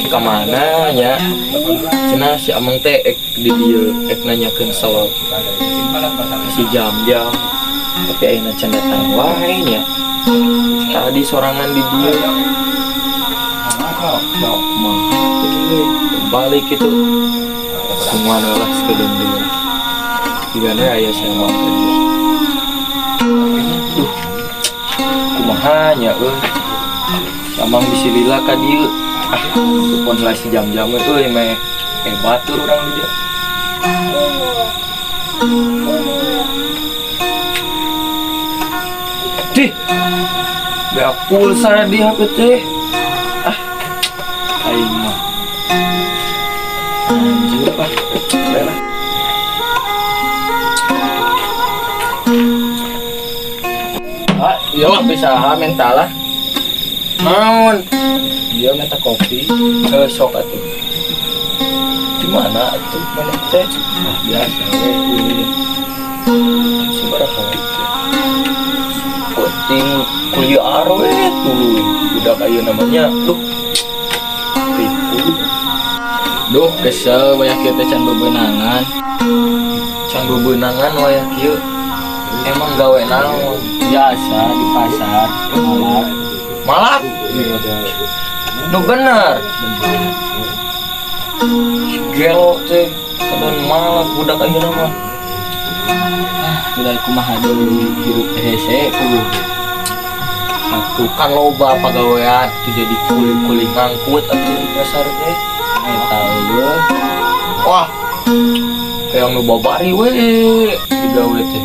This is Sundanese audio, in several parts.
Ka mana nya? Cenah si Amang teh ek di dieu ek nanyakeun slot. Si jam-jam. Tapi ayeuna can datang wae nya. Tadi sorangan di dieu. Mah, balik gitu. Semua lah sekedar deui. Jigana aya si Amang tadi. Duh. Kumaha nya euy. Si Amang bisi lila ka dieu. Ah, telepon lah si jam-jam euy meh batur urang di dieu. Dih. Beak pulsa di HP teh. Ah. Aing mah. Anjir ah. Bae lah. Ah, iya mah bisa minta lah. Naon? Iya minta kopi. Eh, sok atuh. Di mana atuh maneh teh? Ah, biasa we kuliah. Sabaraha teh? Penting kuliah arwe tuluy. Budak ayeuna namanya. Duh. Ripuh. Duh, kesel wayah kieu teh can bebenangan. Can bebenangan wayah kieu. Emang gawe naon? Biasa di pasar, malak. Malak? Nu bener. Gelo teh kadon malak budak ayeuna mah. Ah, udah kumaha deui hirup teh hese kudu. Atuh kan loba pagawean tuh jadi kuli-kuli ngangkut atuh di pasar teh. Eta eueuh. Wah. Kayak nu babari we digawe teh.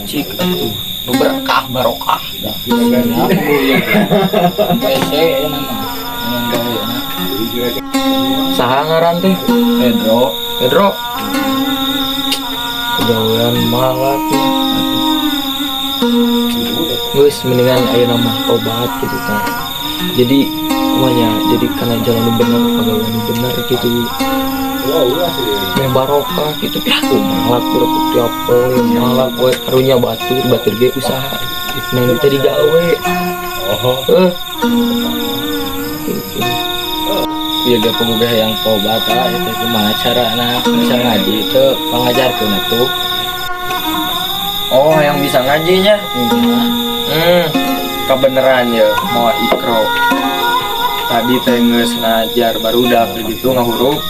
Cik atuh nu berkah barokah dah. Nya kudu ieu. Hese euna mah. Dengan gawe na. Saha ngaran teh? Pedro. Pedro. Pagawean malak ya. Geus mendingan ayeuna mah tobat gitu kan. Jadi kumanya jadi kana jalan nu bener pagawean nu bener gitu. Meh barokah gitu ya tuh malak pira tiap poe malak we karunya batur batur ge usaha. Nang teh digawe. Heuh. Gitu. Ieu ge pemuga yang tobat ah eta kumaha carana bisa ngaji teu pangajarkeun atuh. Oh, yang bisa ngajinya? Iya. Kebenaran ya, mau ikro. Tadi teh geus ngajar barudak gitu ngahurup.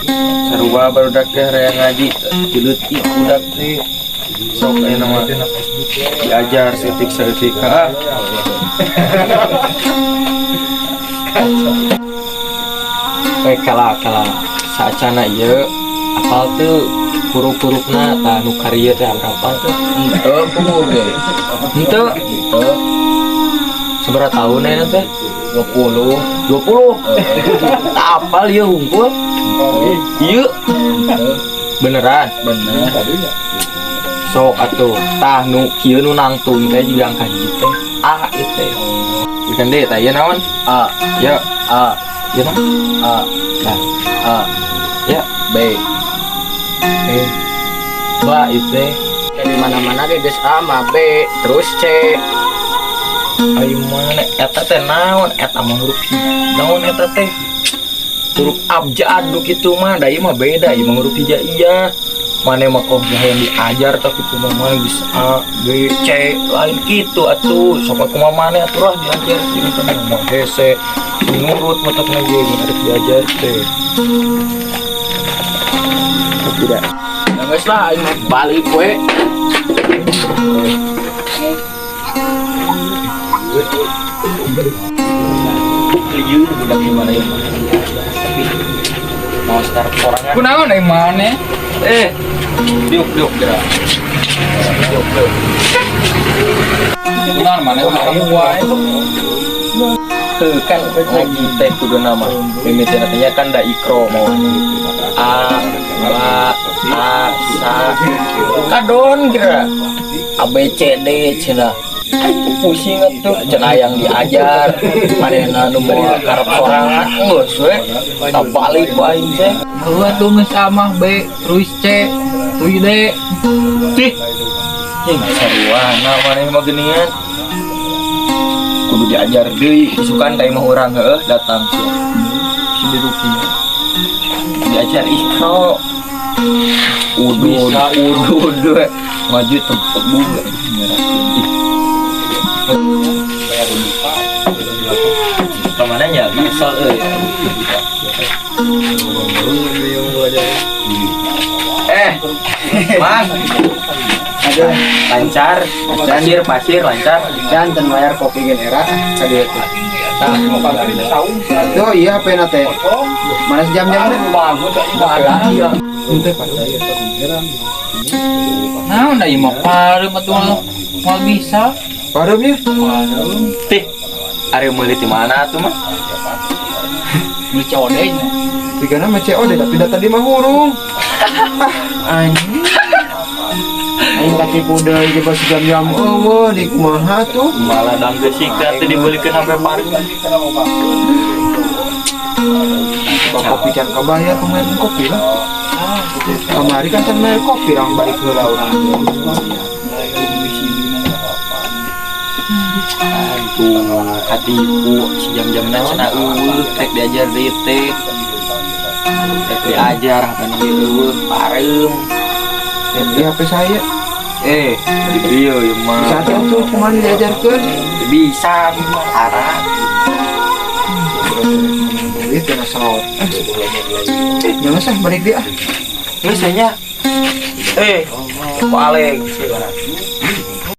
Sarua barudak teh rea ngaji dileutik budak teh. Sok ayeuna mah diajar saeutik-saeutik. Ah. We kala-kala saacana ieu apal teu huruf-hurufna tah nu karieu teh berapa teh? Henteu kudu ge. Henteu. Henteu. Sabaraha tahun ayeuna teh? 20. 20. Tak apal ieu hungkul. Ieu Henteu. beneran. Bener. Sok atuh tah nu kieu nu nangtung teh juga angka hiji teh. A ieu teh. Ikan deui tah ieu naon? A. Ya. A. Ieu naon? A. Nah. A. Ya. B. E. Ba ieu teh. Di mana-mana ge geus A mah B terus C. Ayo mana eta teh naon eta mah huruf naon eta teh huruf abjad nu kitu mah da ieu mah beda ieu mah huruf hijaiyah. Mane mah kok hayang diajar tapi kumaha mah geus A B C lain kitu atuh sok kumaha mane atuh lah diajar ieu teh mah hese nurut matakna ge mun arek diajar teh. Tidak. Ya geus lah aing mah balik we. Lieur budak gimana ya mah. Tapi mau start sorangan. Kunaon aing mane? Diuk diuk geura. Diuk diuk. Kunaon mane kamu wae. Tuh kan ngaji teh kudu nama. Mimiti artinya kan da ikro mau. A ba a sa kadon geura. A B C D cenah. Aing pusing atuh cenah yang diajar manehna nu moal karep sorangan geus we tabalik ku aing teh. Heuh atuh geus A mah B terus C terus D. Tih. Ih, saruana maneh mah geuningan. Kudu diajar deui isukan ka imah urang heueuh datang sia. Diruqyah. Diajar Iqro. Udud, Bisa. Udud, we. Maju tempat bunga. Ih. Kemana ya? Bisa euy. Eh, Mang. Aduh, Lancar, pasir, pasir, lancar. Can can bayar kopi gen era ka dieu teh. Tuh iya HP na teh. Mana sejam-jam teh? Henteu pada. Nah, udah ieu mah pareum atuh moal bisa. Pareum ya? Pareum. Tih, ari meuli di mana tuh mah? Meuli COD nya. Tigana mah COD, tapi da tadi mah hurung. Ah, anjing. Aing katipu deui coba sejam-jam eueuh di kumaha tuh? Malah dang sikat teh dibelikeun HP pareum. Coba kopi can kabayar kemarin kopi lah. Kamari kan can bayar kopi orang balik heula urang. Tuh, katipu si jam-jamna cenah eueuh rek diajar deui teh. Rek diajar HP nu eueuh pareum. Di HP saya. Eh, di dieu ieu mah. Bisa tuh kumaha diajarkeun? Bisa mah arah. Duit ya saut. Eh, jangan sah balik dia. Geus nya. Eh, ku Alek.